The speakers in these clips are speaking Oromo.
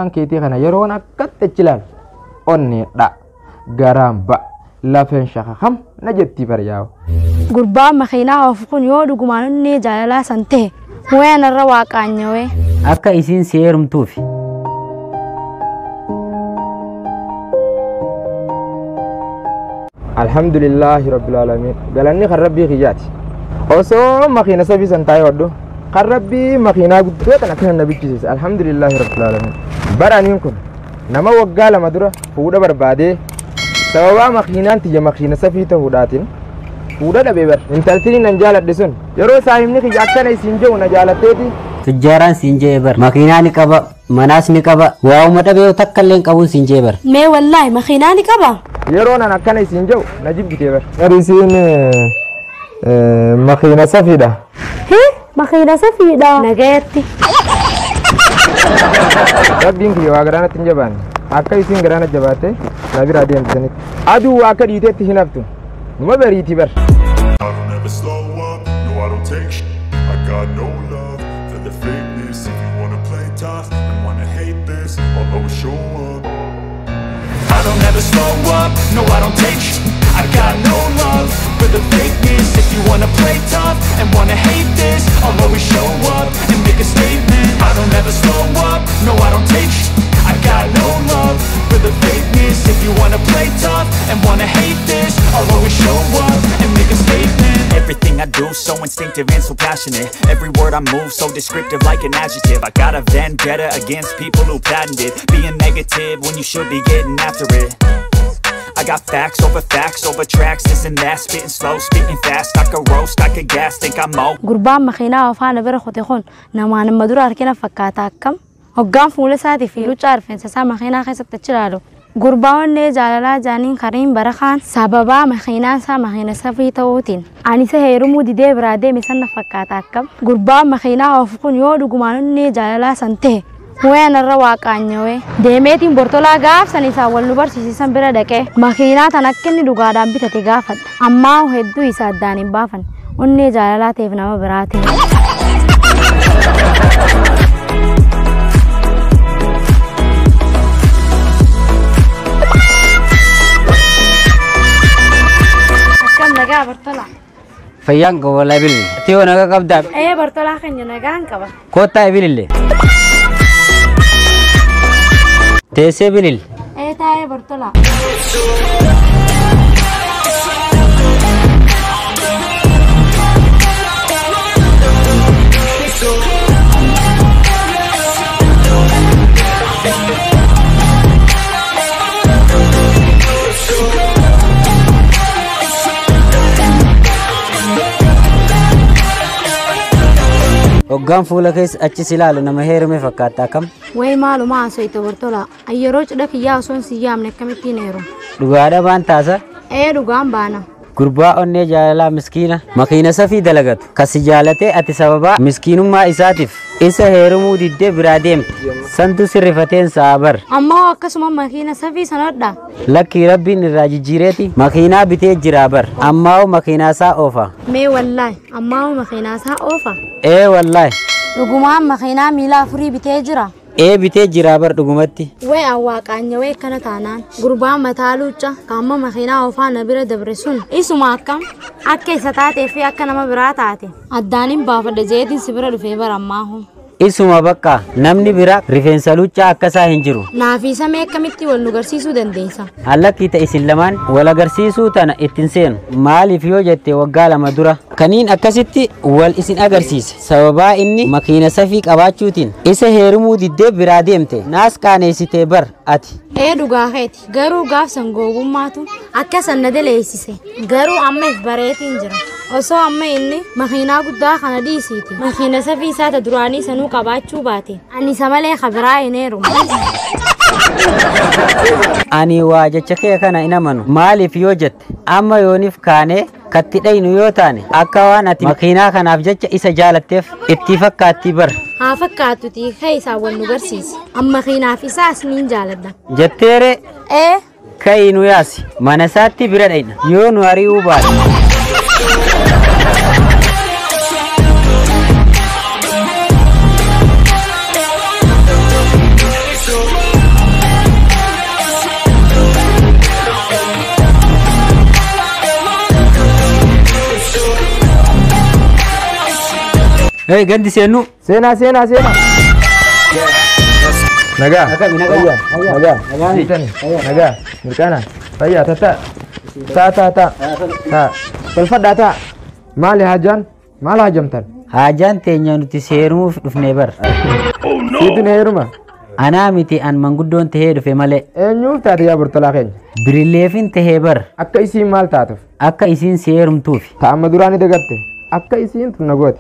Makiinaan keetii kana yeroon akkatti achi ilaalu onneedha. Garaan ba'a. Lafeen shakakam na jetti baryaa'u. Gurbaan makiinaa oofu kun yoo dhugumaan onnee jaalalaa san ta'e wayaan irra waaqaanyawee. Akka isiin si heerumtuufi. Alhamdulillahi rabbil alamin. Galanni kan rabbii kiyyaati. Osoo makiina sabii san taa'ee hodhu kan rabbii makiinaa guddoo tan akkana na bichisiise. Alhamdulillahi rabbil alamin. Bara aniin kun nama waggaa 2 dura fuudha barbaadee sababaa makiinaan tiyya makiina safii ta'uudhaatiin fuudha dhabee bar. Intaltiin nan jaaladhe sun yeroo saahibni kiyya akkana isiin jedhu na jaalatteeti. Tujjaaraan siin jee bar. Makiinaa ni qaba, manaas ni qaba, waa'uma dhabee takka illee hin qabuun siin jee bar. Mee wallaahi makiinaa ni qaba? Yeroo nan akkana isiin jedhu na jibbitee bar. Isiin makiina safiidha. Hii makiina safiidha. Nagayetti. Rabbiin kiyya waa garaanatti hin jabaanne. Akka isiin garaana jabaatte na biraa deemsisanitti. Aduu waa akka dhiiteetti hin haftu. Numa bariiti bar. I don't ever slow up, no I don't take I got no love for the fakeness. If you wanna play tough and wanna hate this, I'll always show up. I don't ever slow up, no I don't take I got no love for the fakeness. If you wanna play tough and wanna hate this, I'll always show up and make a statement. I don't ever slow up, no I don't take I got no love for the fakeness. If you wanna play tough and wanna hate this, I'll always show up and make a statement. Everything I do, so instinctive and so passionate. Every word I move, so descriptive like an adjective. I got a vendetta against people who patented being negative when you should be getting after it. I got facts over tracks, this and that, spitting slow, spitting fast. I could roast, I could gas, think I'm mo. Gurbaan makiinaa oofaa bira qote kun namaan amma dura harkina fakkaata akkam. Hoggaan fuula isaatii fi luccaa rifeensa isaa makiinaa keessatti achi ilaalu. Gurbaa onnee jaalalaa jaaniin kariin barakaan sababaa makiinaan isaa makiina safii ta'uutiin ani isa heerumuu didee biraa deeme sana fakkaata akkam. Gurbaan makiinaa oofu kun yoo dhugumaan onnee jaalalaa san ta'e wayaan irra waaqaanyawee deemeetiin bortolaa gaafsan isaa wal nu barsiisan bira dhaqee makiinaa tan akka inni dhugaadhaan bitate gaafadha. Ammaa hedduu isaa addaan hin baafan onnee jaalalaa ta'eef nama biraa ta'e. Akkam nagaa Bartolaa? Fayyaan qaba wallaahi bilile. Ati hoo nagaa qabdaa? Ee Bartolaa keenya nagaan qaba. Kottaa bilile. Teessee bilile. Ee taa'ee Bartolaa. Hoggaan fuula keessa achi si ilaalu nama heerume fakkaata akkam? Wayi maaluma haasofte Bartolaa? Ani yeroo cidha kiyyaa osoo hin yaamne akkamittiin heeruma? Dhugaadha baan taasa? Ee dhugaan baana. Gurbaa onnee jaalalaa miskiina makiina safii dalagatu kasi jaalatee ati sababaa miskiinummaa isaatiif isa heerumuu diddee biraa deemte santu sirrifateen sa'a bar. Ammoo akkasuma makiina safii sanadha. Lakkii rabbiin irraa jijjiireeti makiinaa bitee jiraa bar. Ammaa makiinaa isaa oofa. Mee wallaahi ammaa makiinaa isaa oofa. Ee wallaahi. Dhugumaan makiinaa miila 4 bitee jira. Ee bitee jiraa bar dhugumatti. Wayi awwaaqaanya wayi akkana taanaan gurbaan mataa luucca kaamma makiinaa oofaa na bira dabre sun isuma akkam akka isa taatee fi akka nama biraa taate addaan hin baafadha jeetiin si bira dhufee bara ammaahu. Isuma bakka namni bira rifeensa luuccaa akkasaa hin jiru. Naafisa mee akkamitti wal nu garsiisuu dandeessa? Allakkii ta'e isin lamaan wal agarsiisuu tana ittiin seenu. Maaliif yoo jette waggaa 2 dura kaniin akkasitti wal isin agarsiise. Sababaa inni makiina safii qabaachuutiin isa heerumuu diddee biraa deemte. Naas qaaneessitee bar ati. Ee dhugaa keeti. Garuu gaafsan gowwummaatu akka san na daleessise. Garuu amma if bareetiin jira. Osoo amma inni makiinaa guddaa kana dhiisiiti. Makiina safii isaa ta duraanii sanuu qabaachuu baate. Ani isa malee kabiraa hin heerumu. Ani waa jecha kee kana hin amanu. Maaliif yoo jette amma yooniif kaanee katti dhaynu yoo taane akka waan ati makiinaa kanaaf jecha isa jaalatteef itti fakkaatti bar. Haa fakkaattuti kee isaa wal nu garsiisi. Amma makiinaaf isaas niin jaaladha. Jetteere? Ee. Ka'ii nu yaasi. Mana isaatti bira dhayna. Yoo nu ari'uu baate. Hey gandi seennu. Seenaa seenaa seenaa. Nagaa. Nagaa. Nagaa. Nagaa. Nagaa. Mirqaana. Fayyaa tataa. Taa taa taa. Taa. Tolfadhaa taa. Maali haajaan? Maal haajamtan? Haajaan teenya nuti seerumuuf dhufnee bar. Siitu ni heeruma. Anaa miti an manguddoon tahee dhufe malee. Eenyuuf taate yaa bortolaa keenya? Birillee tahee bar. Akka isiin maal taatuuf? Akka isiin seerumtuuf. Ta amma duraa ni dagatte. Akka isiin tun na goote.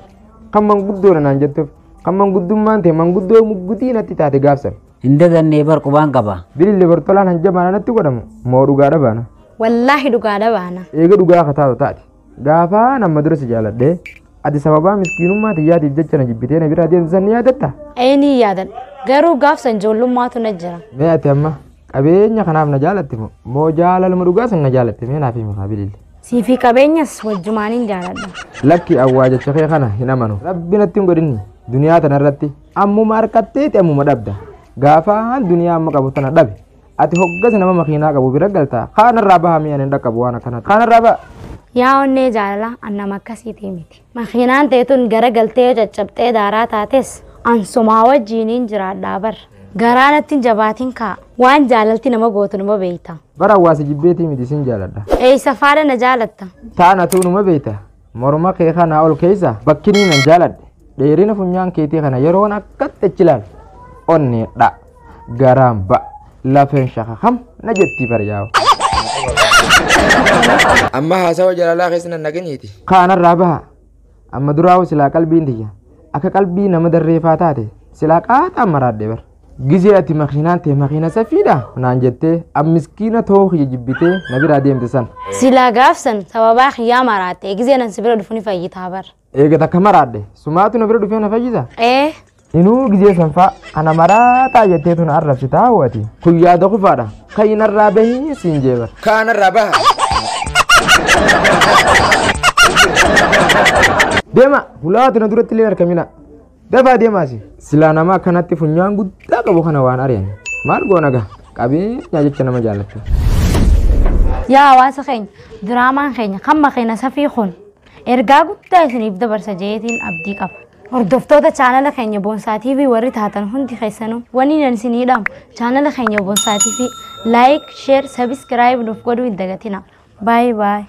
Kan manguddoodha naan jettuuf. Kan manguddummaan ta'e manguddoo muggutii natti taate gaafsan. Hin dagannee bar qubaan qaba. Bilillee bortolaan hanjamaan natti godhamu moo dhugaadha baana? Wallaahi dhugaadha baana. Eega dhugaa akka taatu taate. Gaafaan amma dura si jaaladhee ati sababaa miskiinummaa xiyyaatiif jecha na jibbitee na bira adeemsisan ni yaadatta? Ee ni yaadadha. Garuu gaafsan ijoollummaatu na jira. Mee ati amma qabeenya kanaaf na jaalatte moo moo jaalaluma dhugaa san na jaalatte mee naaf himi haa bilille. Siifii qabeenyas wajjumaaniin jaaladha. Lakki awwaa jecha kee kana hin amanu. Rabbi natti hin godhinni duniyaa tanarratti ammuma harkatteeti ammuma dhabda. Gaafaan duniyaa amma qabu tana dhabe. Ati hoggas nama makiinaa qabu bira galtaa kaanarraa baha mi'aan hin dhaqqabu waan akkanaa kaanarraa baha. Yaa onnee jaalala an nama akkasiitii miti. Makiinaan teetun gara galtee caccabxee daaraa taates an somaa wajjiniin jiraadhaa bar. Garaa natti hin jabaatin kaa waan jaalalti nama gootu numa beeyta. Bara hawaasa jibbeetii miti sin jaaladha. Eeysa faadha na jaalatta. Taana tuu numa beeyta. Morma kee kanaa ol keessa bakki ni nan jaaladhe. Dheerina funyaan keetii kana yeroon akkatti achi ilaalu. Onnee dha. Garaan ba. Lafeen shakakam na jettii baryaa'u. Amma haasawa jaalalaa keessa nan dhageenyeeti. Kaanarraa baha. Amma duraa'u silaa qalbiin tiyya. Akka qalbii nama darreefaa taate silaa qaaxaan maraadhe bar. Gizee ati makiinaan ta'e makiina safiidha naan jettee an miskiina too kiyya jibbitee na biraa deemte san. Silaa gaafsan sababaa kiyyaa maraatte gizee nan si bira dhufu ni fayyitaa bar. Eega takka maraadhe sumaatu na bira dhufee na fayyisa. Ee Inuu gizee sanfaa ana maraataa jettee tun arrabsitaa hawwati. Kun yaada kufaadha. Kainarraa bahii siin jee bar. Kaanarraa baha. Deema hulaatu na duratti illee argamina. Dafaa deemaasi. Silaa nama akkanatti funyaan guddaa qabu kana waan ari'an. Maal goona gaa? Qabeenya jecha nama jaallatu. Yaa hawaasa keenya diraamaan keenya kan makiina safii kun ergaa guddaa isiniif dabarsa jeetiin abdii qaba. Hordoftoota chaanala keenya Boonsaa TV warri taatan hundi keessanuu wanni nan isinii dhaamu chaanala keenya Boonsaa TV like, share, subscribe nuuf godhuu hin dagatina. Baay'ee baay'ee.